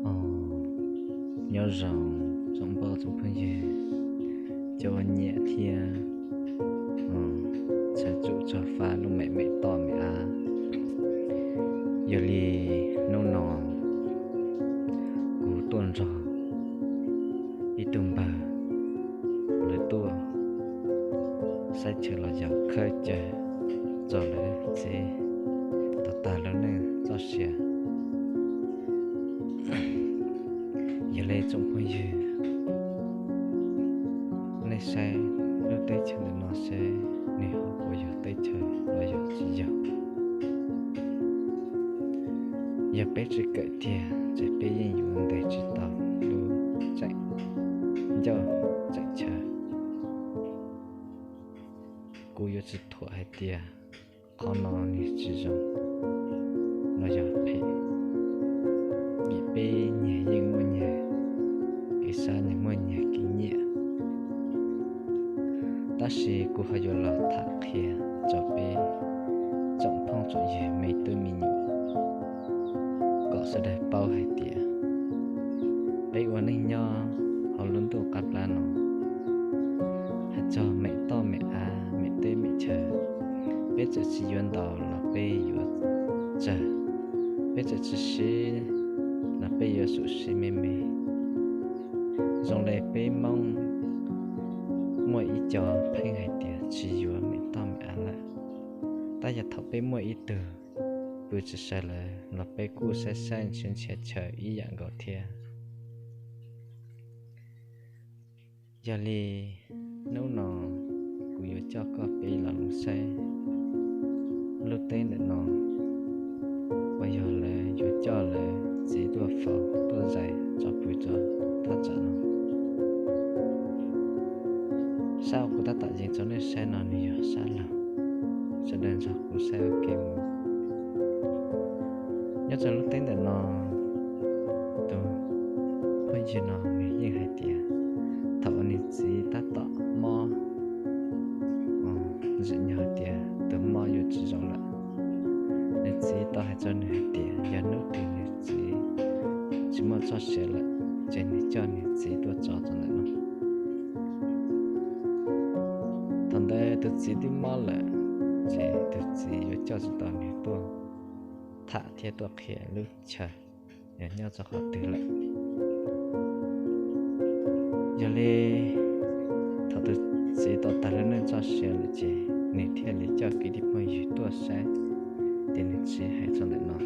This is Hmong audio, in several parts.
Os, nyob zoo tsoom phooj tsoom phooj ywg, cov uas nyiam thiab txhawm txuj txog fab looj mem mem toj mem av. Yog li hnub no kuv tuaj nrog ib tug npawg lawv tuaj saib chaw los yog khawb chaw txog lawv txiv tau tag lub neej txoj sia. Yog li tsoom phooj ywg, nej saib lub teb chaws ntawm no seb nws ho puas yog teb chaws los yog tsis yog. Yog peb tsis kawm tiag ces peb yeej yuav ntes tsis tau lub tseem ncauj tseem chaw. Kuv yuav tsis thuam hais tias qhov no nws tsis zoo los yog phem, vim peb nyias yeej muaj nyias kev sab, nyias muaj nyias kev nyiam. Tab sis kuv ho yuav los tham qhia rau peb tsoom phooj tsoom ywg me tub me nyuam kom sawv daws paub hais tias peb ua neej nyob hauv lub ntuj qab plab no, hais txog mem toj mem av mem teb mem chaw, peb txawm tsis yuav ntaus los peb yuav tsawg, peb txawm tsis siv los peb yuav tsum siv me me. Zoo li peb Hmoob muaj ib co pheej hais tias tsis yuav mem toj mem av lawm, tab yog thaum peb muaj ib tug pw tsis saw lawm los peb kuj saib saib ntshiab ntshiab chaw ib yam nkaus thiab. Yog li hnub no kuv yuav coj koj peb los mus saib lub teb ntawm no uas yog lawv yuav coj lawv txiv tuaj faus tuaj zais tso pw rau thaj tsam no. Sab uas kuv tab tom yees rau nej saib no nws yog sab laug. Sawv daws nrog kuv saib ua ke mus. Nyob rau lub teb ntawm no, tus phooj ywg no nws yeej hais tias thaum uas nws txiv tab tom mob, tsim nyog hais tias tus mob yuav tsis zoo lawm, nws txiv tau hais rau nws hais tias yog hnub twg nws txiv tsis muaj txoj sia lawm, ces nws coj nws txiv tuaj tso rau ntawm no. Thaum ntawd tus txiv twb mob lawm, ces tus txiv yuav coj tsis tau nws tuaj tham thiab tuaj qhia lub chaw yog nyob rau qhov twg lawm. Yog li thaum tus txiv tau tag lub neej txoj sia lawm ces nws thiaj li coj kwv tij phooj ywg tuaj saib tias nws txiv hais txog ntawm no.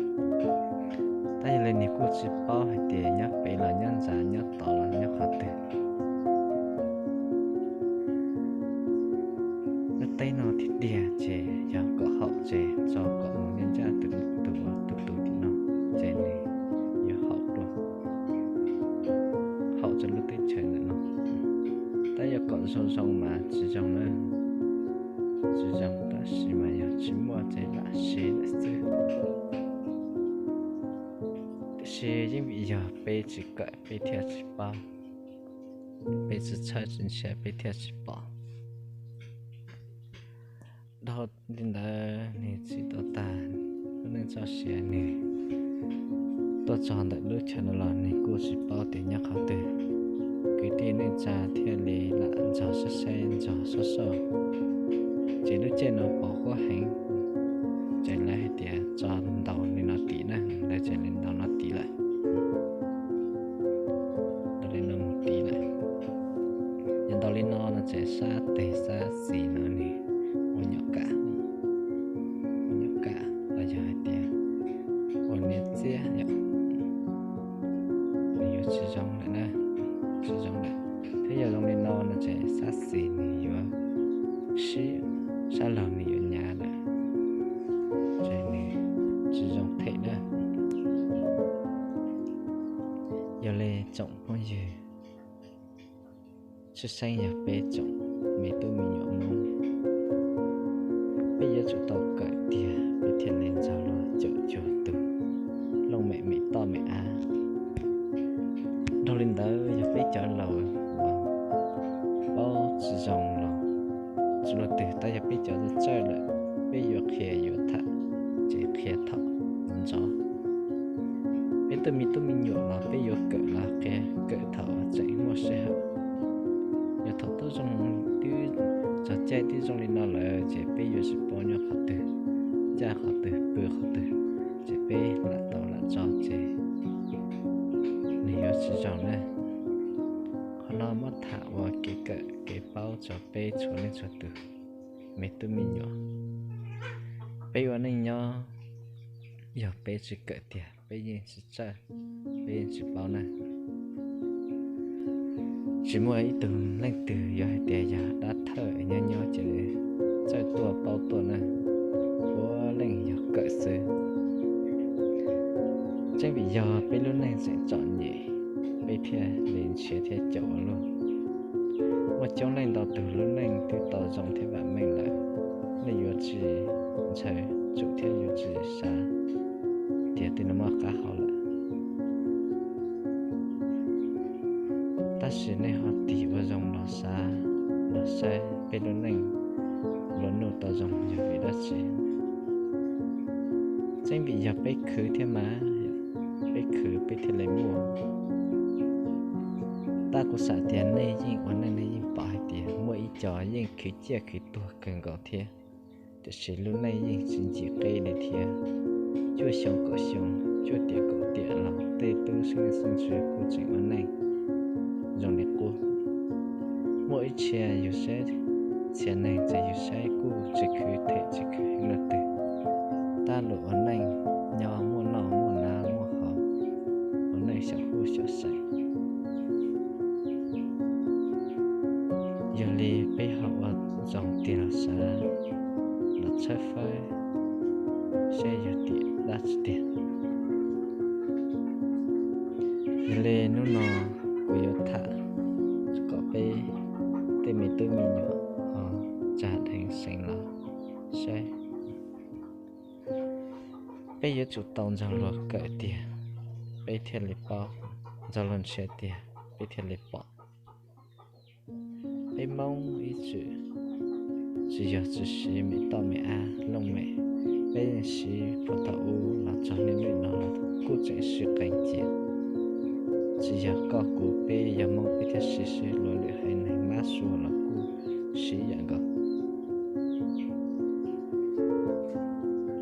Tab yog li nws kuj tsis paub hais tias nyob pem los nyob ntxa, nyob tod los nyob qhov twg. Lub teb no tiag tiag ces yog kom haum ces tso kom mus ncaj ncaj tus tus tus tim no, ces nws yuav haum dua, haum rau lub teb chaws ntawm no. Tab yog kom zoo zoo mas tsis zoo na, tsis zoo, tab sis mas yog tsis muaj ces lam siv lawm xwb. Tiam sis yeej vim yog peb tsis kawm peb thiaj tsis paub, peb tsis txhawj tsis ntshai peb thiaj tsis pom. Dhau li ntawd nws txiv tau tag lub neej txoj sia, nws tuaj txog ntawm lub chaw no los nws kuj tsis paub tias nyob qhov twg. Kwv tij neej tsa thiaj li lam nrog saib saib nrog soj soj, ces lub caij no pos huab heev, ces lawv hais tias tso ntaus li no tim na, lawv txawm li ntaus no tim lawm. Ntaus li no mus tim lawm. Yog ntaus li no no ces sab tes sab xis no nws ua nyom kam, ua nyom kam los yog hais tias ua niam txiab yom, nws yuav tsis zoo lawm na, tsis zoo lawm. Thiab yog zoo li no no ces sab xis nws yuav sib, sab laug nws yuav nyav lawm, ces nws tsis zoo them na. Yog li tsoom phooj ywg, tshwj xeeb yog peb tsoom me tub me nyuam Hmoob, peb yuav tsum tau kawm tiag peb thiaj li nrog luag caum cuag tus looj mem mem toj mem av. Dhau li ntawd yog peb cov laus uas paub tsis zoo los tsis luag twg, tab yog peb cov txawj txawj lawm, peb yuav qhia yuav tham ces qhia thaum ntxov. Peb Tej me tub me nyuam los peb yuav kawm los qhia kawm thaum tseem muaj sij hawm. Yog thaum twb zoo, twb txog caij twb zoo li no lawm ces peb yuav tsis paub nyob qhov twg, ncaj qhov twg, pw qhov twg, ces peb lam tau lam tso ces nws yuav tsis zoo na. Qhov no muab tham ua kev kawm kev paub rau peb txhua leej txhua tus me tub me nyuam. Peb ua neej nyob, yog peb tsis kawm tiag peb yeej tsis txawj, peb yeej tsis paub na. Tsis muaj ib tug leej twg yuav hais tias yog dab thawj nyob nyob ces txawj tuaj paub tuaj na. Puav leej yog kawm xwb. Tseeb vim yog peb lub neej tseem txom nyem, peb thiaj li nrhiav thiab caum ua luaj. Muaj coob leej ntau tus lub neej twb tau zoo thiab vam meej lawm, nej yuav tsis ntshaw tsum thiab yuav tsis xav tias tej no muaj qab hau lawm. Tab sis nej ho tig ua zoo los xav, los saib peb lub neej luag nug tau zoo yog vim dab tsi? Tseeb vim yog peb khwv thiab mas, peb khwv peb thiaj li muaj. Tab kuv xav tias nej yeej ua neej nej yeej pom hais tias muaj ib co yeej khwv ciaj khwv tuag kawg nkaus thiab, tiam sis lub neej yeej tsis ncim qeb li thiab. Cuaj xyoo kaum xyoo, cuaj tiam kaum tiam los tej tub xeeb xeeb ntxwv kuj tseem ua neej zoo li qub. Muaj ib txhia yus saib, txhia neeg ces yus saib kuj tsis khwv them tsis khwv heev leej twg, tab luag ua neej nyob muaj noj muaj hnav muaj haus, ua neej xyaum huj xyaum seem. Yog li peb ho ua zoo tig los xav, los tshawb fawb saib yog tim dab tsi tiag. Yog li hnub no kuv yuav tham kom peb tej me tub me nyuam ho tsa dheev seev los saib. Peb yuav tsum tau nrog luag kawm tiag, peb thiaj li paub, nrog luag nrhiav tiag, peb thiaj li pom. Peb Hmoob ib txwm tsis yog tsis siv me toj me av looj mem, peb yeej siv puag thaum ub los txog niaj hnub no los kuj tseem siv qees cia. Tsis yog koj kuv peb yog Hmoob peb thiaj siv, siv luag lwm haiv neeg mab sua los kuj siv ib yam nkaus.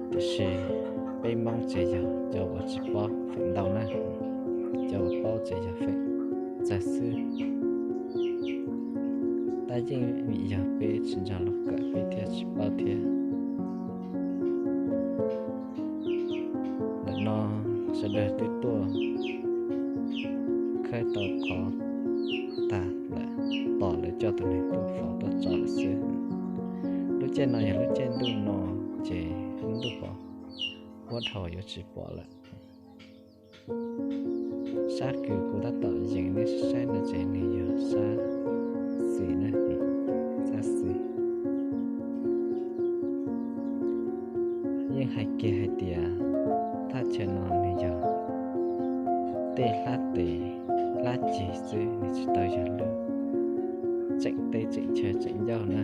Tiam sis peb Hmoob ces yog cov uas tsis paub feem ntau na, cov uas paub ces yog feem txawg xwb. Tab yeej vim yog peb tsis nrog luag kawm peb thiaj tsis paub thiab. Ntawm no sawv daws twb tuaj khawb tau qhov tag lawm, tos lawv coj tus neeg tuaj faus tuaj tso lawm xwb. Lub caij no yog lub caij ntuj no ces lub ntuj pom huab dhau yuav tsis pom lawm. Sab kws kuv tab tom yees nej saib no ces nws yog sab xis na, sab xis. Yeej hais kiag hais tias thaj chaw no nws yog tej hlab tes hlab ceg xwb, nws tsis tau yog lub tseem teb tseem chaw tseem ncauj na.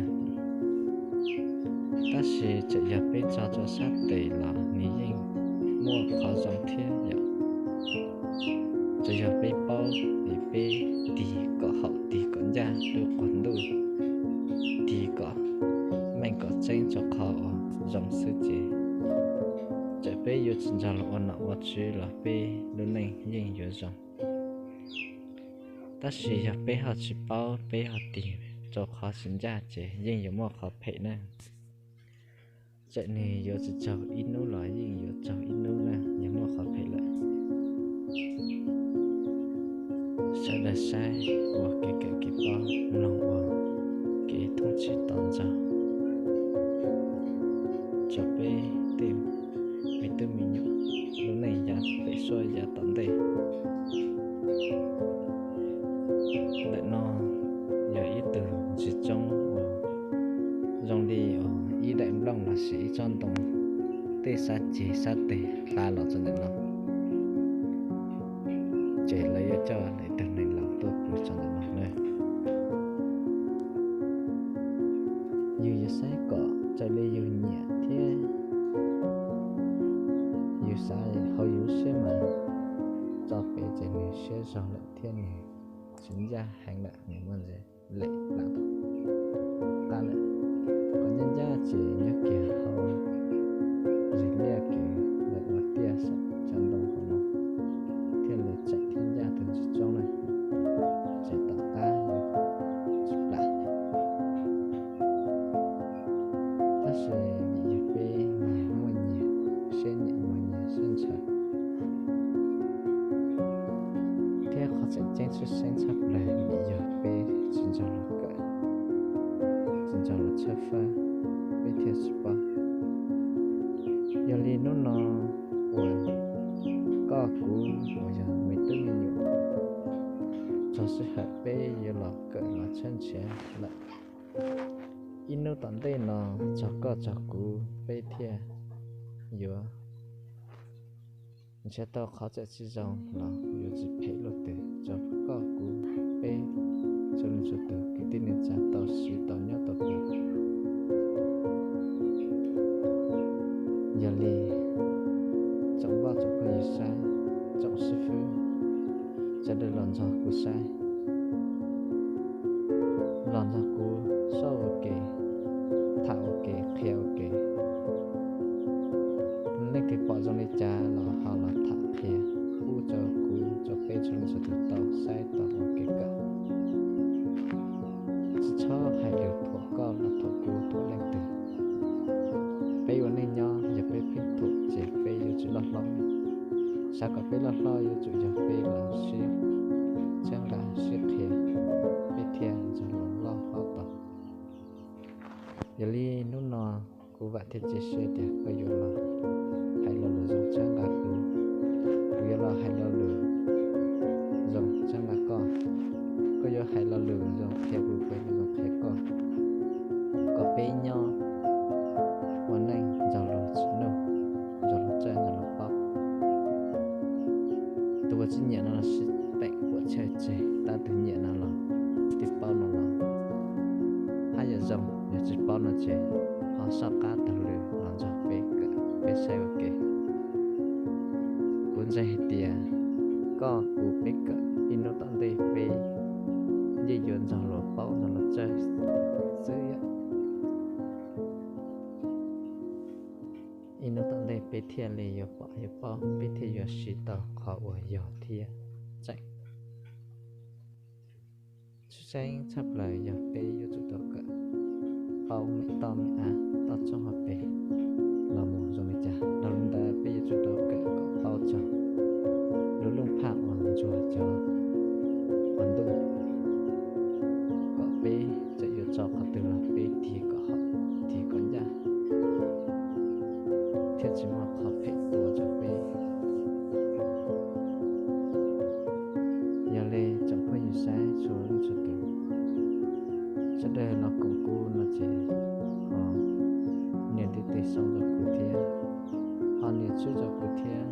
Tab sis txawm yog peb tso rau sab tes los nws yeej muaj qhov zoo thiab yom. Tsuas yog peb paub es peb tig kom haum tig kom ncaj lub quas ntuj, tig kom meej kom tseeb rau qhov uas zoo xwb ces txawm peb yuav tsis nrog luag ua nom ua tswv los peb lub neej yeej yuav zoo. Tab sis yog peb ho tsis paub, peb ho tig rau qhov tsis ncaj ces yeej yuav muaj qhov phem na. Txawm nws yuav tsis raug ib hnub los yeej yuav raug ib hnub na, yog muaj qhov phem lawm. Sawv daws saib ua kev kawm kev paub, mloog ua kev thoob tsib to ntxaug rau peb tej me tub me nyuam lub neej yav pem suab yav tom ntej. Ntawm no yog ib tug ntsis tsoob uas zoo li ib daim nplooj lossis ib tsob ntoo, tej sab ceg sab tes hla los rau ntawm no, ces lawv yuav coj lawv ib tug neeg laus tuaj pw rau ntawm no na. Yus yuav saib kom raws li yus nyiam thiab yus xav hauv yus lub siab mas zog lawm thiab nws tsis ncaj heev lawm, nws muaj ntsis lem plam qab lawm. Qhov ncaj ncaj ces nyob kiag hauv zig liaj kws lawv ua tiaj saum cov ntoo hauv no thiaj li tseem thiab ncaj tau tsis tsoob na, ces tom qab yuav tsis plam. Tab sis vim yog peb nyias muaj nyias siab nyiam, muaj nyias siab ntshaw, thiab qhov tseem ceeb tshwj xeeb tshaj plaws vim yog peb tsis nrog luag kawm, tsis nrog luag tshawb fawb, peb thiaj tsis paub. Yog li hnub no uas koj kuv uas yog me tub me nyuam, txog sij hawm peb yuav los kawm los tshawb nrhiav lawm. Ib hnub tom ntej no txog koj txog kuv peb thiaj yuav nrhiav tau qhov txawm tsis zoo los yuav tsis phem luaj twg, txog koj kuv peb txhua leej txhua tus kwv tij neej tsa tau siv tau nyob tau pw. Yog li tsoom phooj ywg saib, tsoom xib fwb, sawv daws los nrog kuv saib, los nrog kuv soj ua ke, tham ua ke, qhia ua ke. Leej twg pom zoo li cas los ho los tham qhia pub rau kuv, rau peb txhua leej txhua tus tau saib tau ua kev kawm. Tsis txhob hais lus thuam koj los thuam kuv, thuam leej twg. Peb ua neej nyob yog peb pheej thuam ces peb yuav tsis loj hlob. Xav kom peb loj hlob yuav tsum yog peb los sib txhawb nqa sib qhia, peb thiaj nrog luag loj hlob tau. Yog li hnub no kuv vam thiab cia siab tias koj yuav los hais lo lus zoo txhawb nqa kuv, kuv yuav los hais lo lus zoo txhawb nqa koj, koj yuav hais lo lus zoo qhia kuv, kuv yuav zoo qhia koj, kom peb nyob ua neej nrog luag tsim nuj, nrog luag txawj, nrog luag paub. Tus uas tsis nyiam no los sim peem puam chawj tseg, tab tus nyiam no los, tus paub no los, haj yam zoo, yog tsis paub no ces ho soj qab taug lw los nrog peb kawm peb saib ua ke. Kuv ntseeg hais tias koj kuv peb kawm ib hnub tom ntej peb yeej yuav nrog luag paub nrog luag txawj xwb yom. Ib hnub tom ntej peb thiaj li yuav pom yuav paub, peb thiaj yuav siv tau qhov uas yog thiab tseem. Tshwj xeeb tshaj plaws yog peb yuav tsum tau kawm paub me toj me av, toj txoob hauv pes los mus zoo li cas. Dhau li ntawd peb yuav tsum tau kawm kom paub txog lub looj phaj uas ntsuag cov qhov ntuj, kom peb txawm yuav tso qhov twg los peb tig kom haum, tig kom ncaj, thiaj tsis muaj qhov phem tua rau peb. Yog li tsoom phooj ywg saib txhua leej txhua tus, sawv daws los koom kuv no ces ho nias ntiv tes xoo rau kuv thiab, ho nias tswb rau kuv thiab,